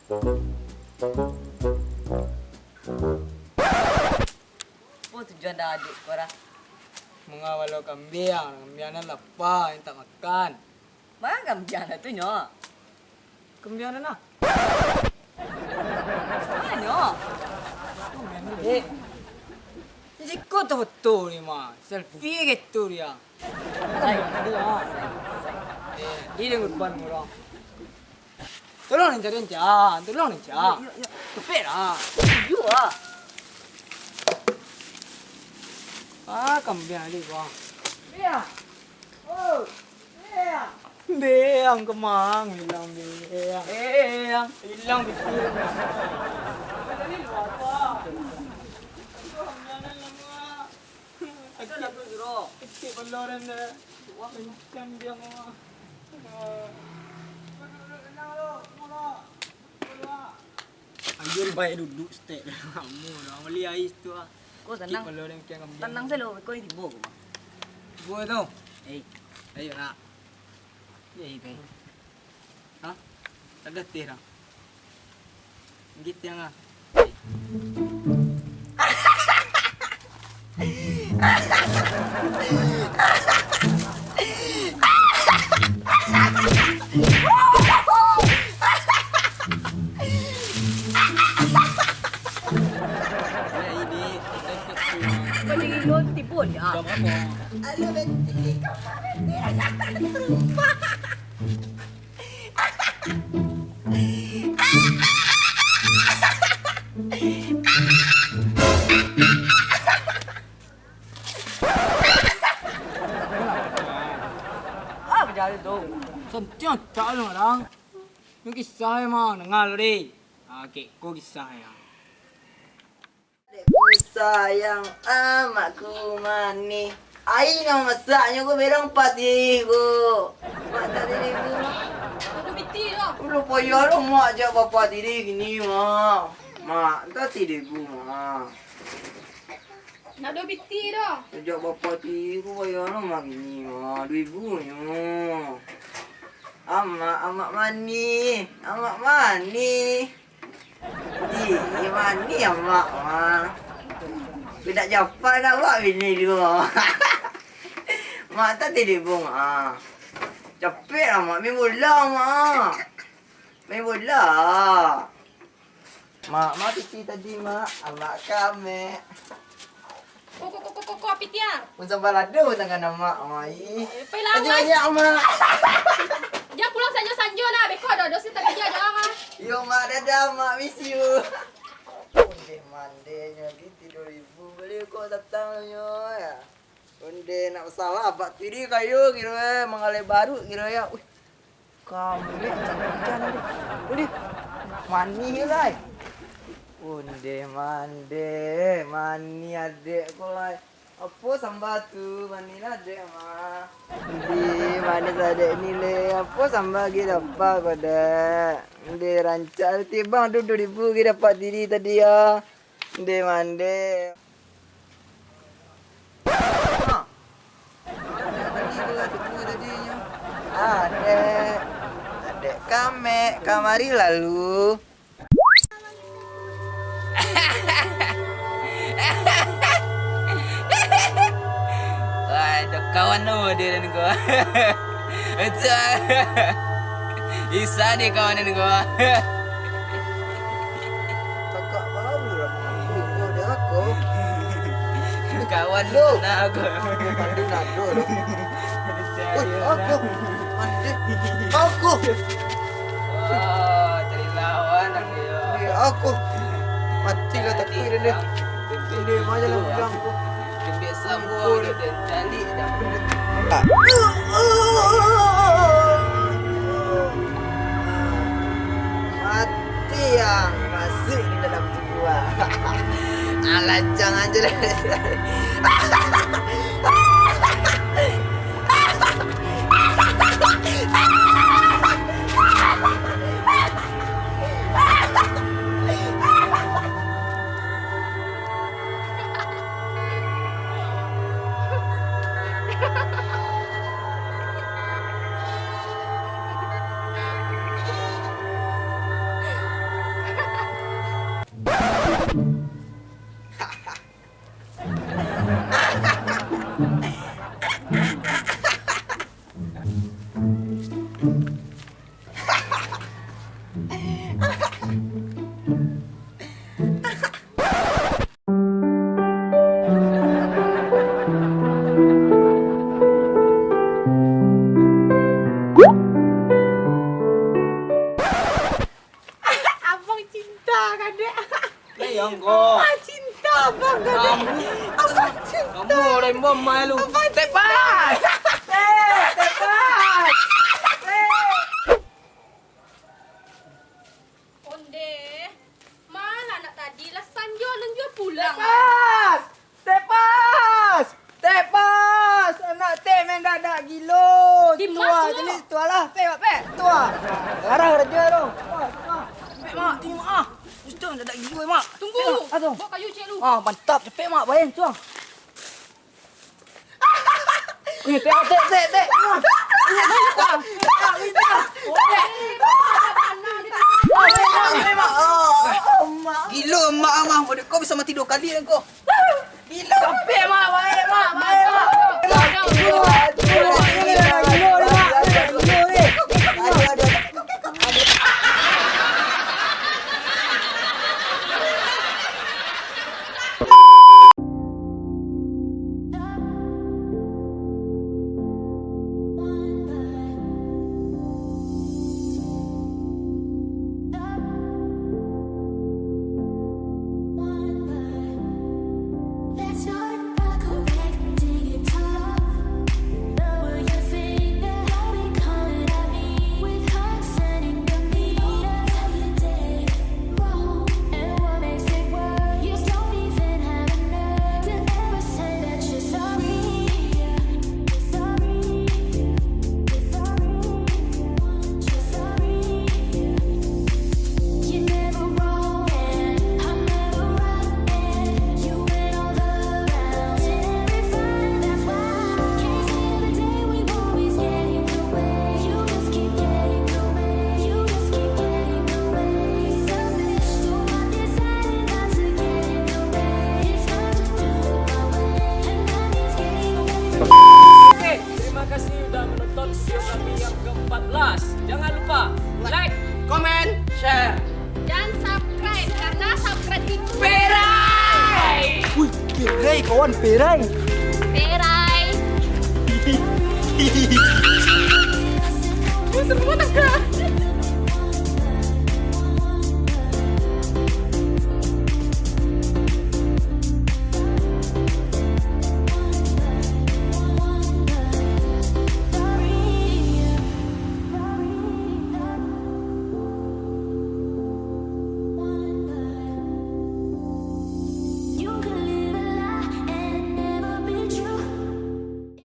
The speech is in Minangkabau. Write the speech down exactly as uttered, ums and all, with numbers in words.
Apo tujuan dah aduk siko dah? Mangawalo kambiang, kambiang nan lapa, mintak makan. Ma kambiang dah tu nyo? Kambiang nan nah. Ma nyo? Eh, siko tu foto ni mah. Selfie gitu dia. Ai, dia. Eh, dia dengan ban orang. Tolong ni cari Encah, tolong ni Encah. Yo, yo, yo. Cepet lah. Yo lah. Ah, kambiang ni, bang. Biang. Oh, biang. Biang kemang, hilang biang. Eh, yang hilang biang. Tadi luar apa? Kambiang nan lama. Kecil lah tu, Zuro. Kecil balur anda. Wah, kencang dia, wah. Ayo, baik duduk, stek. Lamo dah bali ais tu, ah. Ko sanang. Kecil balur anda, kambiang. Sanang sajo, ko tibo ko, Bang. Tibo tu. Eh. Ayo, nak. Ayo, baik. Ha? Tagatih dah. Gitiang ah. Ini, ini. Kau jadi lo tipu ya? Jam berapa? Alah, berhenti, kau berhenti. Sumpah. Ah, bajari tu. Santiang cak lu orang. Ni kisah emang, dengar lu deh. Ah, kek ko kisah ya. Adekku sayang, amakku manih. Aia nan masaknyo ko berang patih ko. Mak tak tadi ko. Aku piti tu. Udah payah lo mak jak bapa tadi kini, Mak. Mak, tak tadi ko, Mak. Nak dua piti tu. Jak bapa tadi ko payah lo mak kini, Mak. Dua ribu nyo. Amak, amak manih. Amak manih. Ih, manih amak mah. Budak Japan awak bini duo. Mak tak tadi bung ah. Capek lah mak main bola mak. Main bola. Mak, mak piti tadi mak. Amak kamek. Ko, ko, ko, ko, ko, ko, api tiar. Mun sambalado tangan amak, oi. Eh, pai lah, Mas. Banyak, Mak. Jan pulang sanjo-sanjo nah, beko ado dosen tadi aja, ah. Yo, Mak, dadah, Mak, miss you. Ondeh mandehnyo gitu, dua ribu bali kok datang nyo, ya. Ondeh nak salah, Pak Tiri kayo kiro, eh, manggaleh baru kiro, ya. Wih. Kambek cantik-cantik. Ulih. Manih lai. Ondeh mandeh, manih adek ko lai. Apo samba tu, manih adek mah. Ondeh, manih adek ni le. Apo samba gi dapat ko dek. Ondeh, rancak tibang tu dua ribu gi dapat diri tadi yo. Ondeh mandeh. Ha. Mano bini tu lah tunggu tadi nyo? Adek, adek kamek, kamari lalu. Wah, ado kawan tu model ko. Betul. Isa ni kawan ko. Kakak baru lah mengaku kau dia aku. Kawan Loh. Nak aku. Pandu nado lah. Woi, aku. Mandi. Aku. Oh, cari lawan aku yo. Ni aku. Matilah takut dia ni. Ini mana lah pedang aku. Kebek sabuah dia cari dah. Mati yang masuk di dalam tubuh. Ah, lancang aja lah. Yang ko. Abang cinta, Abang. Kamu, Abang cinta. Kamu orang bom malu. Abang cinta. Tepas. Teh, tepas. Onde, malah anak tadi lah sanjo nan jua pulang. Tepas! Tepas! Tepas! Anak teh mendadak gilo. Di Tua, mana? Jadi tua lah. Pek, pek. Tua. Larang raja tu. Tua, tua. Pek, Mak. Tunggu, Mak. Ah. Ustaz mendadak gilo, Mak. Tunggu. Pek, Mak. Ah, tu. Bawa kayu cek lu. Ah, mantap. Cepek, Mak. Bayang, tuang. Eh, tek, tek, tek, tek. Gilo, mak, mak. Model kau bisa mati dua kali, kan, kau? Gilo. Capek, mak. Baik, mak. Baik, mak. Gilo, gilo, gilo, mak. Gilo, mak. Gilo, mak. Oke, terima kasih udah menonton video kami yang keempat belas. Jangan lupa like, comment, share, dan subscribe, karena subscribe itu perai. Wih, perai, kawan, perai. Perai.